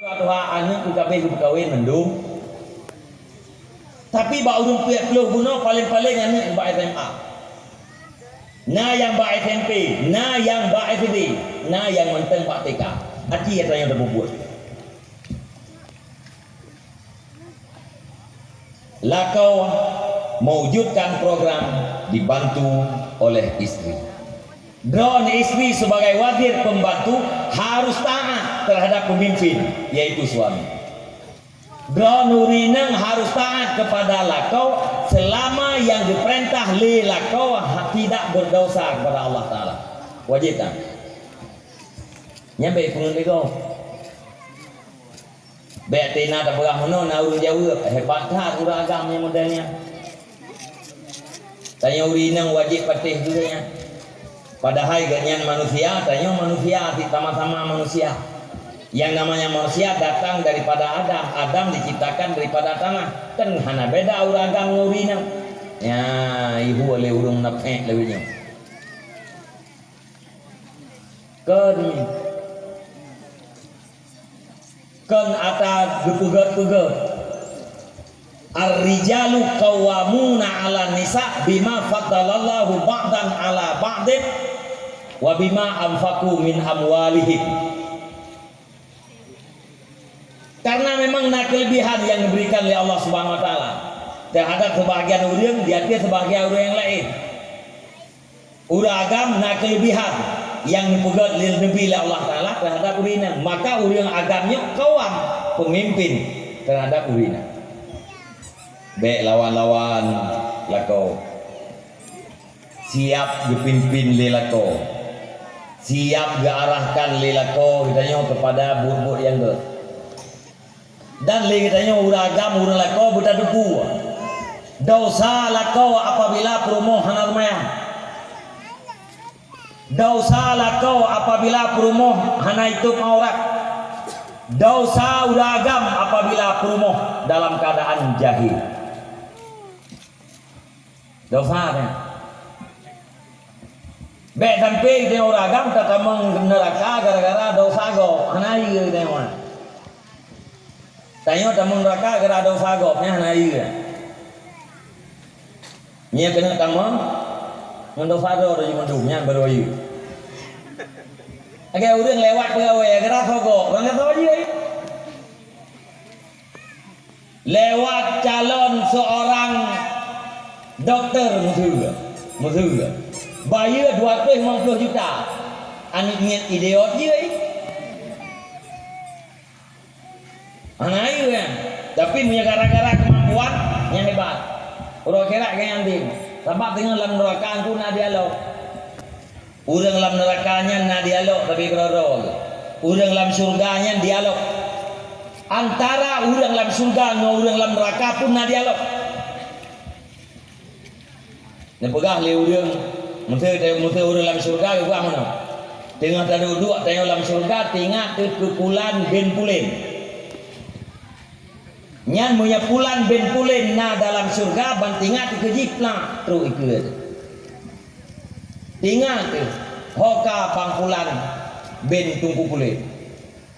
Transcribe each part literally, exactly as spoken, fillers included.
Tuha aneuk keu kabeh geupeukawen mandum. Tapi bak ureueng peuet ploh bunoe paleng-paleng aneuk bak S M A. Na nyang bak S M P, na nyang bak S D, na nyang mantong bak T K. Aci nyang tanyoe tapeubuet. Lakoe mewujudkan program dibantu oleh istri. Droeneuh istri sebagai wazir pembantu harus taat terhadap pemimpin, yaitu suami. Droeneuh ureueng inong harus taat kepada lakoe selama nyang geupeurintah lé lakoe ha-, tidak berdosa kepada Allah Taala. Wajib taat. Nyan bèk peungeut lé gob. Bèk tina tapeugah meunoe na ureueng jaweueb, hebat that ureueng agam nyang model nyan. Tanyoe ureueng inong wajéb patéh geuh nyan. Padahai geuhnyan manusia, tanyoe manusia, sama-sama manusia. Yang namanya manusia datang daripada Adam, Adam diciptakan daripada tanah. Kan hana beda ureueng agam ngon ureueng inong. Nya, ibu oleh ureueng munafék lagèe nyoe. Kon, kon ata geupeugèt-peugèt. Ar-rijalu qawwamuna 'alan nisa bima faddalallahu ba'dan 'ala ba'din wa bima anfaqu min amwalihim. Karena memang na kelebihan yang diberikan oleh Allah Subhanahu wa Taala terhadap sebahagian ureueng di ateueh sebahagian ureueng nyang laén. Ureueng agam na keulebihan nyang geupeugèt lé Nabi lé Allah Taala terhadap ureueng inong. Maka ureueng agam nyoe kawam peumimpin terhadap ureueng inong. Bèk lawan-lawan lakoe. Siap geupimpin lé lakoe. Siap geuarahkan lé lakoe geutanyoe keupada buet-buet nyang gèt. Dan lé geutanyoe ureueng agam, ureueng lakoe beuteupeue. Desya lakoe apabila peurumoh hana seumayang. Desya lakoe apabila peurumoh hana itôb aurat. Desya ureueng agam apabila peurumoh dalam keuadaan jahil. Desya nyan. Bèk sampoe geutanyoe ureueng agam tatamong neuraka gara-gara desya gob. Hana ié geutanyoe. Tanyoe tamong neuraka gara desya gob, nyan hana ié. Nyan keuneuk tamong ngon desya droe teuh mandum, nyan barô ié. Lagèe ureueng lewat peugawèe gara desya gob, ureueng desya ié. Lewat calon seorang doktor, meuseu, meuseu. Bayeue dua ratus lima puluh juta. Aneuk miet idiot jih. Hana ié nyan. Tapi meunyoe gara-gara keumampuan, nyan hebat. Uroe akhirat ka nyan ding. Sabab teungoh lam neuraka nyan na dialog. Ureueng lam neuraka nyan na dialog, tapi keudroe-droe. Ureueng lam syeuruga nyan dialog. Antara ureueng lam syeuruga ngon ureueng lam neuraka pun na dialog. Neupeugah lé ureueng, meuseu, meuseu ureueng lam syeuruga geupeugah meunoe, "Teungoh taduek-duek tanyoe lam syeuruga, teuingat kheueh keu Pulan bin Pulen." Nyan meunyoe Pulan bin Pulen na dalam syeuruga, ban teuingat kheueh keu jih, plak, trok ikeue. Teuingat kheueh, ho ka Bang Pulan bin Teungku Pulen.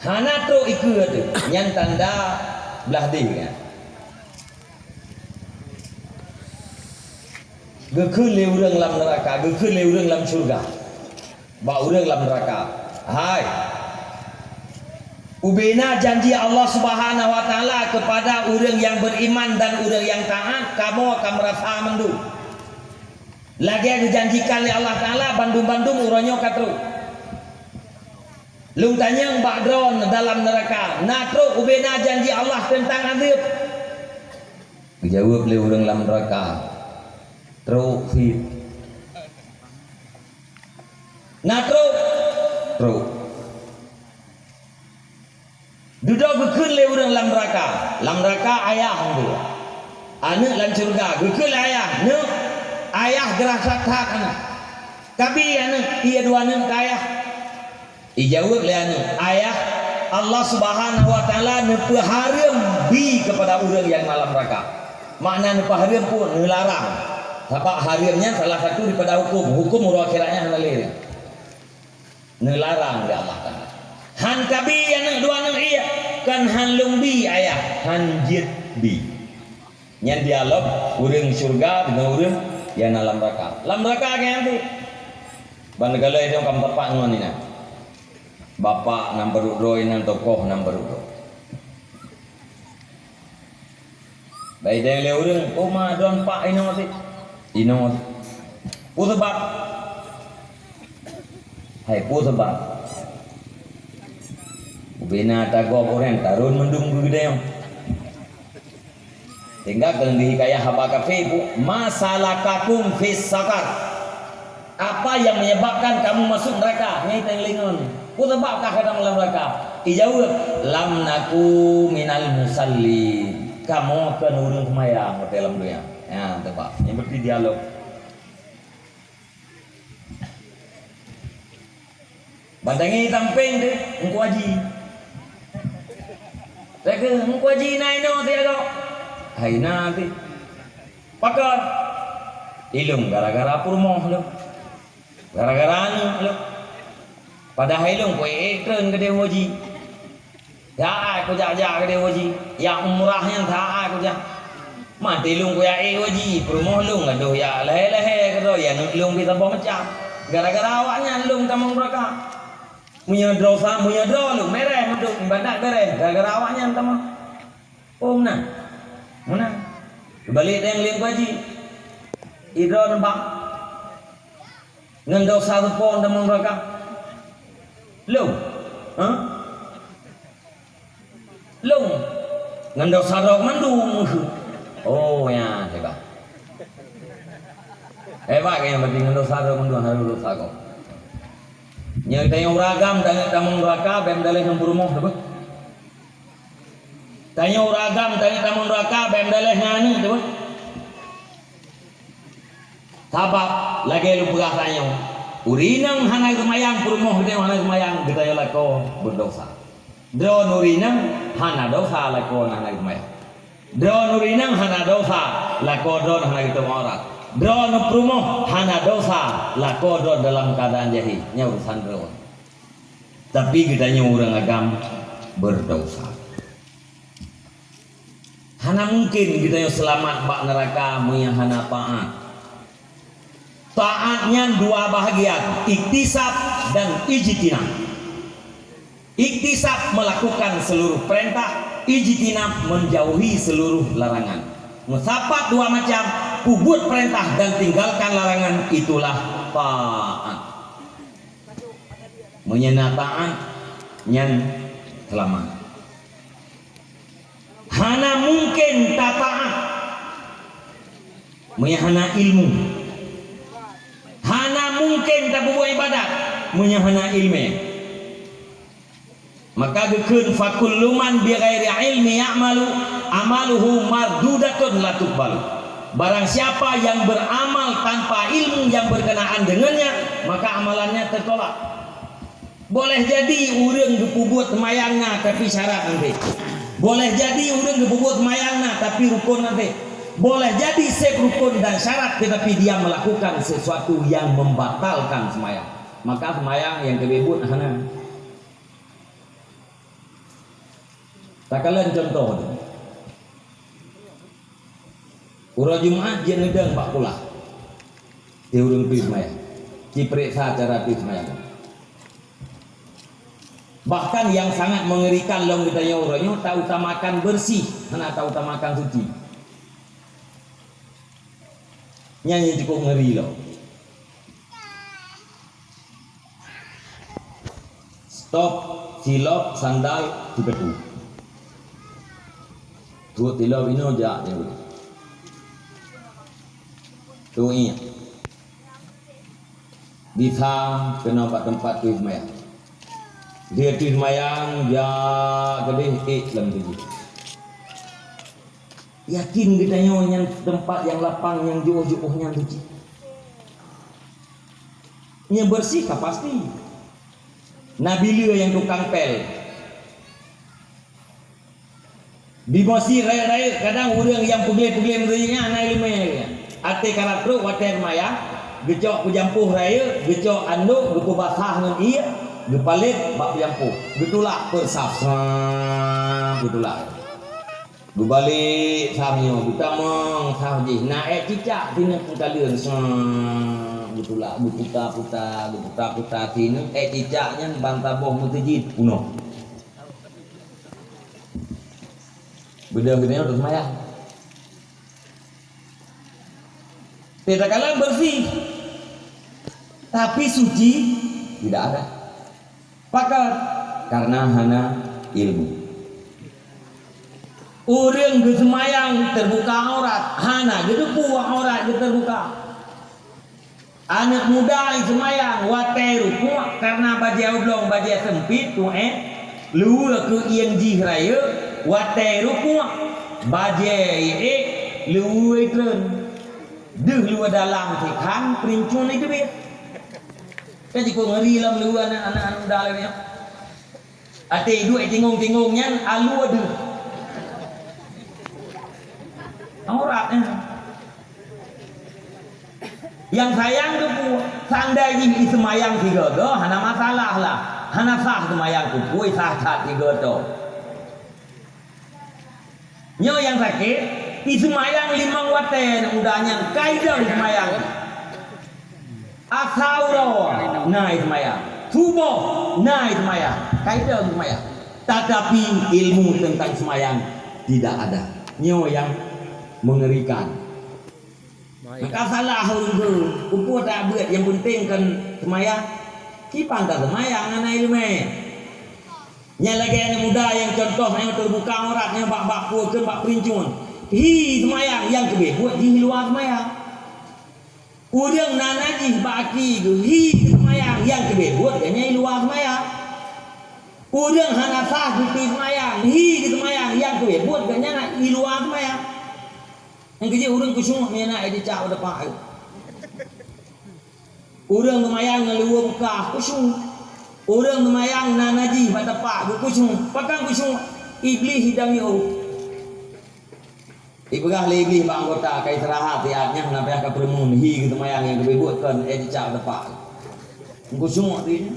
Hana trok ikeue teuh, nyan tanda blah deh nyan. Geukheun lé ureueng lam neuraka, geukheun lé ureueng lam syeuruga. Bak ureueng lam neuraka, "Hai, ubena janji Allah Subhanahu wa Taala keupada ureueng nyang beriman dan ureueng nyang taat, kamoe ka meurasa mandum. Lagèe geujanjikan lé Allah Taala, bandum-bandum uroe nyoe ka trok. Lôn tanyong bak droeneuh dalam neuraka, na trok ubena janji Allah teuntang azeueb?" Geujaweueb lé ureueng lam neuraka, "Trok cit." "Na trok?" "Trok." Dudoe geukheun lé ureueng lam neuraka. Lam neuraka ayah nyan. Aneuk lam syeuruga geukheun lé ayah, "Neuk, ayah geurasa that aneuk. Kabi aneuk, ie dua aneuk keu ayah." Ijaweueb lé aneuk, "Ayah, Allah Subhanahu wa Taala neupeuhareuem bi keupada ureueng nyang na lam neuraka." Makna neupeuhareuem peue? Neularang. Sabab hareuem nyan salah satu daripada huköm. Huköm uroe akhirat nyan hana lé. Neularang lé Allah Taala. Han kabi aneuk dua aneuk ie, kan han lôn bi ayah, han jeuet bi. Nyan dialog ureuëng syeuruga deungon ureuëng nyang na lam neuraka. Lam neuraka nyan tu. Ban galai dong kam tepak ngon inan. Bapak nyang barô droe, inan tokoh nyang barô droe. Bai deng lé ureuëng, "Oh ma, droen pak inoe sit." Inoe sit. Peue sabab? Hai peue sabab? Ubena tagob ureuëng tarôn mandum geugeudeng. Sehingga keuneuk dihikayah haba kafé pu, "Ma salakakum fis saqar?" Apa yang menyebabkan kamu masuk neraka? Nyan teulingon. Peue sabab kah kadang lam neraka? Ijaweueb, "Lam naku minal musallin." Kamoe kon ureuëng seumayang watée lam donya. Nyan teubak. Nyang berarti dialog. Ban tangieng sampéng teuh Teungku Haji. Teungku Haji na inoe sit agoe. Hai na sit. Pakon? Ilôn gara-gara peurumoh lôn. Gara-gara aneuk lôn. Padahai lôn kuék treun keudeh Teungku Haji. Saát kujak-jak keudeh Teungku Haji. Jak umrah nyan saát kujak. Maté lôn kujak ék Teungku Haji. Peurumoh lôn gadôh jak lhée-lhée keudroe, ya aneuk lôn pih saboh macam. Gara-gara awaknyan lôn tamong neuraka. Meunyoe droe sa, meunyoe droe lôn, beureh mandum ibadat beureh. Gara-gara awaknyan tamong. Oh, meunan. Meunan. Balik deng lé Teungku Haji. Idroe nibak. Ngon desya soe po tamong neuraka? Lôn. Ha? Lôn. Ngon desya droe mandum. Oh, ya, hebat. Hebat kan, berarti ngon desya droe mandum harôh desya gob. Nyoe tanyoe ureuëng agam tanyoe tamong neuraka, bèk meudaléh ngon peurumoh teuh. Tanyoe ureuëng agam tanyoe tamong neuraka, bèk meudaléh ngon aneuk teuh. Sabab lagée lôn peugah tanyoe, ureuëng inong hana seumayang, peurumoh geutanyoe hana seumayang, geutanyoe lakoe beudesya. Droeneuh ureuëng inong hana desya lakoe hana seumayang. Droeneuh ureuëng inong hana desya lakoe droeneuh hana geutueng aurat. Droeneuh peurumoh hana desya lakoe droeneuh dalam keuadaan jahé. Nyan urusan droeneuh. Tapi geutanyoe ureuëng agam beudesya. Hana mungken geutanyoe seulamat bak neuraka meunyoe hana taát. Taát nyan dua bahagian, iktisab dan ijtinab. Iktisab melakukan seluruh perintah, ijtinab menjauhi seluruh larangan. Meusapat dua macam, peubuet perintah dan tinggalkan larangan, itulah taát. Meunyoe na taát, nyan seulamat. Hana mungken tataát meunyoe hana ilmu. Hana mungken tapeubuet ibadat meunyoe hana iéleumé. Maka geukheun, "Fakullu man bighairi ilmi ya'malu, amaluhu mardudatun la tuqbalu." Barang siapa yang beramal tanpa ilmu yang berkenaan dengannya, maka amalannya tertolak. Boleh jadi ureuëng geupeubuet seumayang na, tapi syarat hana sép. Boleh jadi ureuëng geupeubuet seumayang na, tapi rukon hana sép. Boleh jadi sép rukon dan syarat, tetapi dia melakukan sesuatu yang membatalkan seumayang. Maka seumayang nyang ka geubuet hana. Takalon contoh tu. Uroe Jumat jeuet neudong bak kulah. Di ureuëng tui seumayang. Jipeuriksa cara tui seumayang. Bahkan nyang sangat mengerikan lom geutanyoe uroe nyoe, tautamakan bersih, hana tautamakan suci. Nyan nyang cukup ngeri lom. Stop, silop, sandal, sitepu. Trok tilop inoe jak nyan. Trok ié. Bisa keunoe bak teumpat tui seumayang. Dia tui seumayang, jak keudeh ék lam tuboh. Yakin geutanyoe nyan teumpat nyang lapang, nyang jiôh-jiôh nyan suci? Nyang bersih ka pasti. Na bileue nyang tukang pel. Di meuseujid rayeuk-rayeuk, kadang ureuëng nyang peugleh-peugleh meuseujid nyan hana iéleumé. Até karab trok watée seumayang, geucok peujampôh rayeuk, geucok andok, geupeubasah ngon ié, Geupalét bak peujampôh, geutulak peureusaf, srang, geutulak. Geubalek saf nyoe, geutamong saf jih, na ék cicak sineuk meukaleueng, srang, geutulak, geuputa-puta, geuputa-puta sineuk ék cicak nyan ban saboh meuseujid peunoh. Beudôh geutanyoe teuseumayang. Teuh takalon bersih, tapi suci tidak ada. Pakon? Karena hana ilmu. Ureuëng geuseumayang teubuka aurat, hana geuteupeue aurat geuh teubuka. Aneuëk muda seumayang watée rukuk karena bajée oblong, bajée seumpit, tu'éh, luweue keu ieng jih rayeuk, watée rukuk bajée iék luweue treun. Deuh luweue dalam sikhan, peulincun iteubiet. Kan jikuk ngeuri lam luweue aneuëk-aneuëk muda lagée nyoe. Até duek tingong-tingong nyan alue deuh. Aurat nyan. Nyang sayang keupeue, seandai jih iseumayang sigoe-goe hana masalah lah. Hana sah seumayang keupeue, sah that sigoe toe. Nyoe nyang sakét, iseumayang limong watée aneuk muda nyan ka idong seumayang. Asa uroe na iseumayang, suboh na iseumayang, ka idong seumayang. Tatapi ilmu tentang seumayang tidak ada. Nyoe nyang mengerikan. Maka salah ureuëng tu, keupeue tabeuet nyang penting kon seumayang. Kiban taseumayang hana iéleumé. Nyan lagée aneuk muda nyang contoh nyang teubuka aurat nyan bak, bak peue kheun bak peulincun. Hi seumayang nyang keubeh buet jih luwa seumayang. Ureuëng na najih bak aki geuh hi seumayang nyang keubeh buet geuh nyan i luwa seumayang. Ureuëng hana sah geuti seumayang, hi seumayang nyang keubeh buet geuh nyan i luwa seumayang. Nyang keujeuet ureuëng khusyuk meunyoe na ék jicak u teumpat. Ureuëng seumayang ngon luweue bukah, khusyuk. Ureuëng seumayang na najih bak teumpat geuh, khusyuk. Pakon khusyuk? Iblih idong yôh. Ipeugah lé iblih bak anggota ka istirahat siat nyan, na payah ka peureumeun, hi geuseumayang nyang keubeh buet kon ék jicak u teumpat. Khusyuk tu nyan.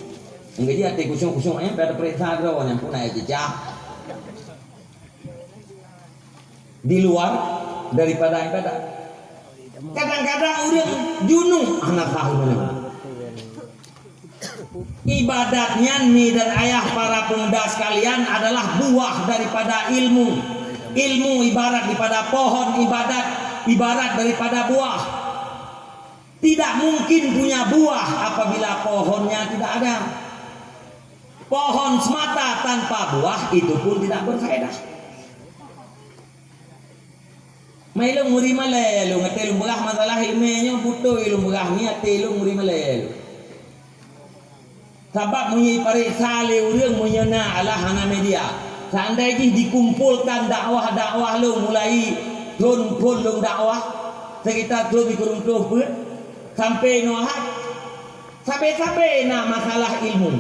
Nyang keujeuet até khusyuk-khusyuk nyan payah teupeuriksa droe nyan peue na ék jicak. Di luar daripada ibadat. Kadang-kadang ureuëng junub hana tahu mana. Ibadat nyan, mi dan ayah para pemuda sekalian, adalah buah daripada ilmu. Ilmu ibarat daripada pohon, ibadat ibarat daripada buah. Tidak mungkin punya buah apabila pohonnya tidak ada. Pohon semata tanpa buah itu pun tidak berfaedah. Mai lôn meuri malée lôn, até lôn peugah masalah iéleumé nyoe beutôi lôn peugah, nyan até lôn meuri malée lôn. Sabab meunyoe ipareksa lé ureuëng meunyoe na alah hana media, seandai jih dikumpolkan dakwah-dakwah lôn mulai thon-thon lôn dakwah, sekitar thon sikureueng ploh peuet sampai nyoe hat, sabe-sabe na masalah ilmu.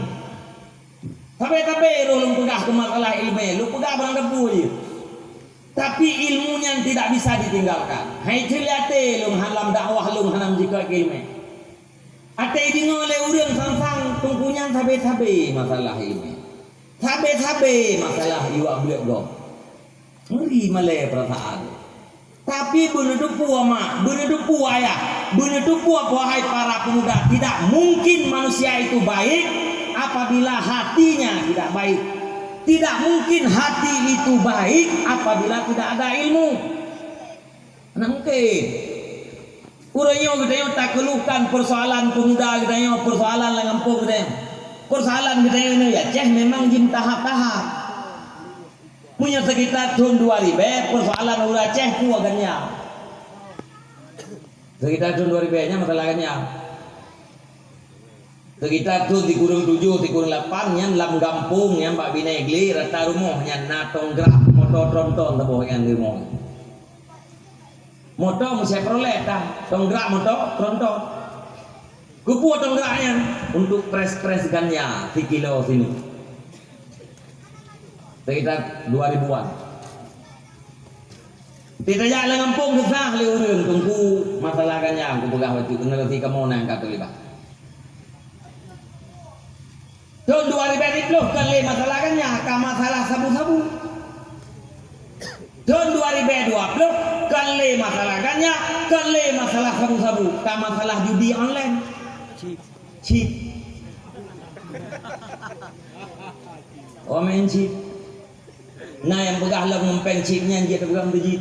Sabe-sabe roh lôn peugah keu masalah iéleumé, lôn peugah barang teupeu jih. Tapi ilmu nyan tidak bisa ditinggalkan. Hai ceuliate lôn halam dakwah lôn hana meujikot keu iéleumé. Até deungoe lé ureuëng sang-sang teungku nyan sabe-sabe masalah iéleumé. Sabe-sabe masalah iwak bleuet gob. Ngeri malée perasaan. Tapi beuneuteupeu mak, beuneuteupeu ayah, beuneuteupeu wahai para pemuda, tidak mungkin manusia itu baik apabila hatinya tidak baik. Tidak mungkin hati itu baik apabila tidak ada ilmu. Mana mungkin? Uroe nyoe geutanyoe takeluhkan persoalan pemuda geutanyoe, persoalan lam gampông geutanyoe. Persoalan geutanyoe nyoe ya, ceh memang jim tahap-tahap. Meunyoe sekitar thon dua ribée, persoalan ureuëng Aceh peue ganyang. Sekitar thon dua ribée nyan masalah ganyang. Sekitar thon sikureueng tujoh, sikureueng lapan nyan lam gampông nyan bak Binai Glé rata rumoh nyan na tonggrak moto tronton saboh nyan rumoh. Moto meuchevrolet tah, tonggrak moto tronton. Keupeue tonggrak nyan? Untuk press-press ganja sikilo sineuk. Sekitar dua ribuan. Teutajak lam gampông geusah lé ureuëng teungku masalah ganja, kupeugah bacut generasi kamoe nyang ka teulibat. Thôn dua ribèe siplôh kon lé masalah ganja, ka masalah sabu-sabu. Thôn dua ribèe dua plôh kon lé masalah ganja, kon lé masalah sabu-sabu, ka masalah judi online. Chip. Chip. Oh, main chip. Na nyang peugah lom ngon péng chip nyan jeuet peugah meuteujit.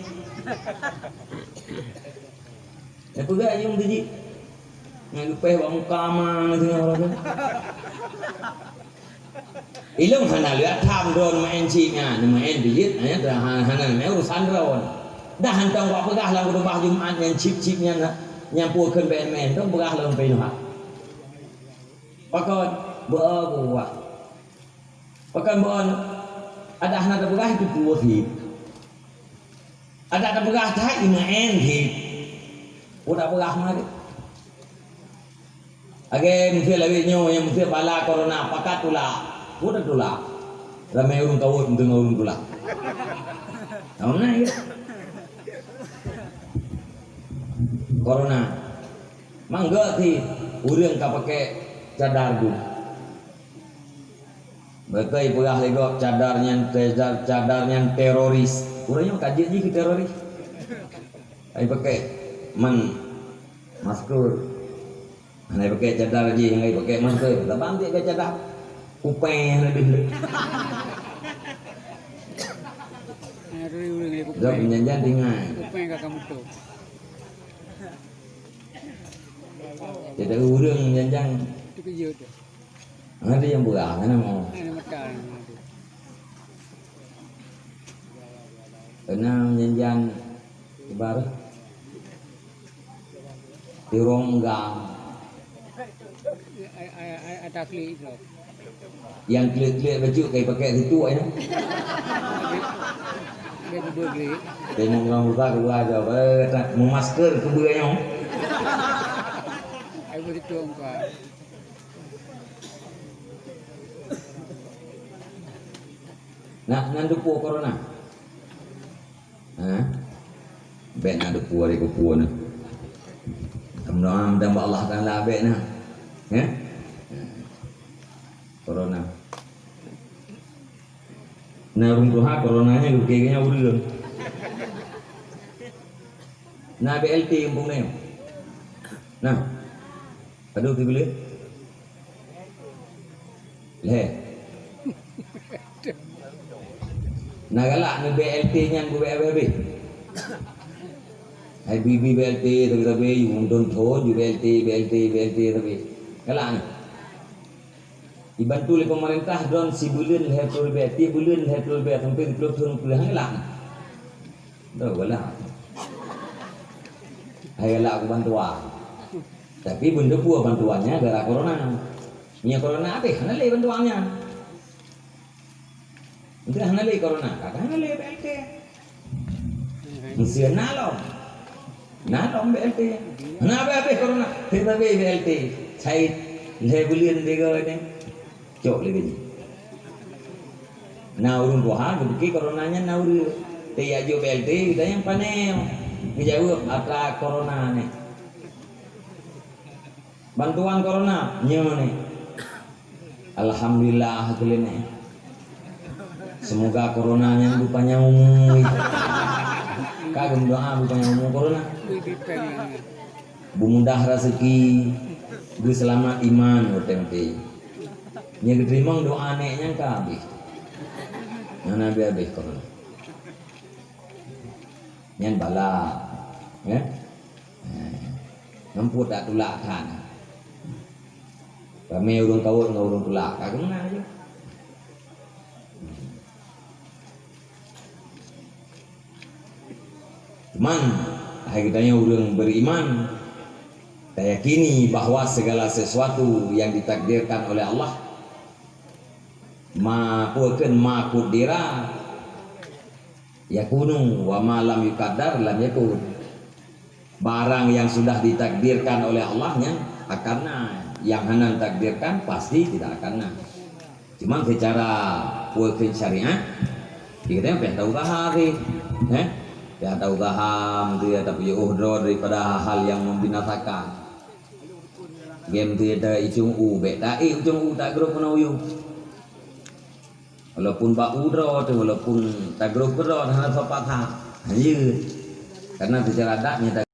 Nyang peugah jeuet meuteujit. Nyang geupéh bak muka ma singoh lagèe. Ilôn hana lheueh tham droen main chip nyan, main bijit, eh, hana, hana main urusan droen. Dah hantom wak peugah lam khutubah Jumat nyan chip-chip nyan, nyan peue kheun bèk main, dong peugah lom pih nyoe. Pakon, beu buah. Pakon bon, adak hana tapeugah itu peue cit. Adak tapeugah that iman cit. Peue tapeugah mari. Lagèe miseue lawét nyoe nyang miseue bala corona pakat tulak. Peue tatulak? Ramé ureueng kawot meuteungoh ureueng tulak. Corona ya? Corona. Mangga ti ureueng ka pakai cadar gu. Beutôi peugah lé gob cadar nyan, cadar, cadar nyan teroris. Ureueng nyoe ka jeuet jih keu teroris. Ai pakai man masker. Hana pakai cadar jih, hana pakai masker. Tabang ti pakai cadar. Kupeng hana deuh. Hari ureueng lé kupeng. Gob nyan jan tinggai. Kupeng ka kamu tu. Jadi ureueng nyan jan. Itu kerja tu. Ada yang murah, kan, mau? Ada makan. Kenang janjan ibarat tirong gang. Ada klik tu. Yang klik-klik baju kayak pakai situ ya. Dia dua klik. Tengok orang buka keluar aja. Eh, tak memasker ke buaya. Ayo situ engkau. Nah, nan dupo corona. Ha? Bèk na dupo ari kupo na. Meudoa mudah bak Allah Taala bèk na. Ha? Corona. Na ureueng tuha corona nya geukeugeunya ureueng. Na B L T mumpung na. Nah. Aduh, tu bila? Lhèe. Na galak neu B L T nyan bubek habéh-habéh. Hai bibi B L T tapi-tapi, yum don thon ju B L T, B L T, B L T tapi. Galak neu. Dibantu lé pemerintah drone sibuleuen lhèe ploh ribèe, tiep buleuen lhèe ploh ribèe sampai siplôh thon peureulèe han galak. Dah galak. Hai galak aku bantuan. Tapi beuneuteupeu bantuannya gara corona. Nya corona habéh hana lé bantuannya. Entah hana lé corona, kata hana lé B L T. Meuseu na lom. Na lom B L T. Na habéh-habéh corona, tiba-tiba B L T. Cai lhèe buleuen tiga ni. Cok lé gaji. Na ureueng tuha geupike corona nyan na ureueng. Teuyak jok B L T, geutanyoe pane. Geujaweueb atra corona nyan. Bantuan corona nyoe ni. Alhamdulillah keuleuneh. Semoga corona nyan beupanyang umu. Ka geumeudoa beupanyang umu corona. Beumudah raseuki, beuseulamat iman watèe maté. Nyang geuteurimong doa nèk nyang ka habéh. Nyang habéh-habéh corona. Nyan bala, ya. Nyoe pue tak tulak that. Ramé ureueng kawot ngon ureueng tulak, ka keunan laju. Cuman, hai geutanyoe ureueng beriman, tayakini bahwa segala sesuatu yang ditakdirkan oleh Allah, ma, peue kheun ma qudira, yakunu, wa ma lam yuqaddar lam yakun. Barang yang sudah ditakdirkan oleh Allah nyan akan na, yang hana ditakdirkan pasti tidak akan na. Cuma secara hukum syariat, kita payah tausaha sih, eh? Payah tausaha, mesti ada peuyuh droe daripada hal-hal yang membinasakan. Game tu ita icung u, bèk taék icung u, tagrôp keunoe u. Walaupun bak u droe tu, walaupun tagrôp keudroe, hana soe paksa. Hanjeuet. Karena secara adat nyata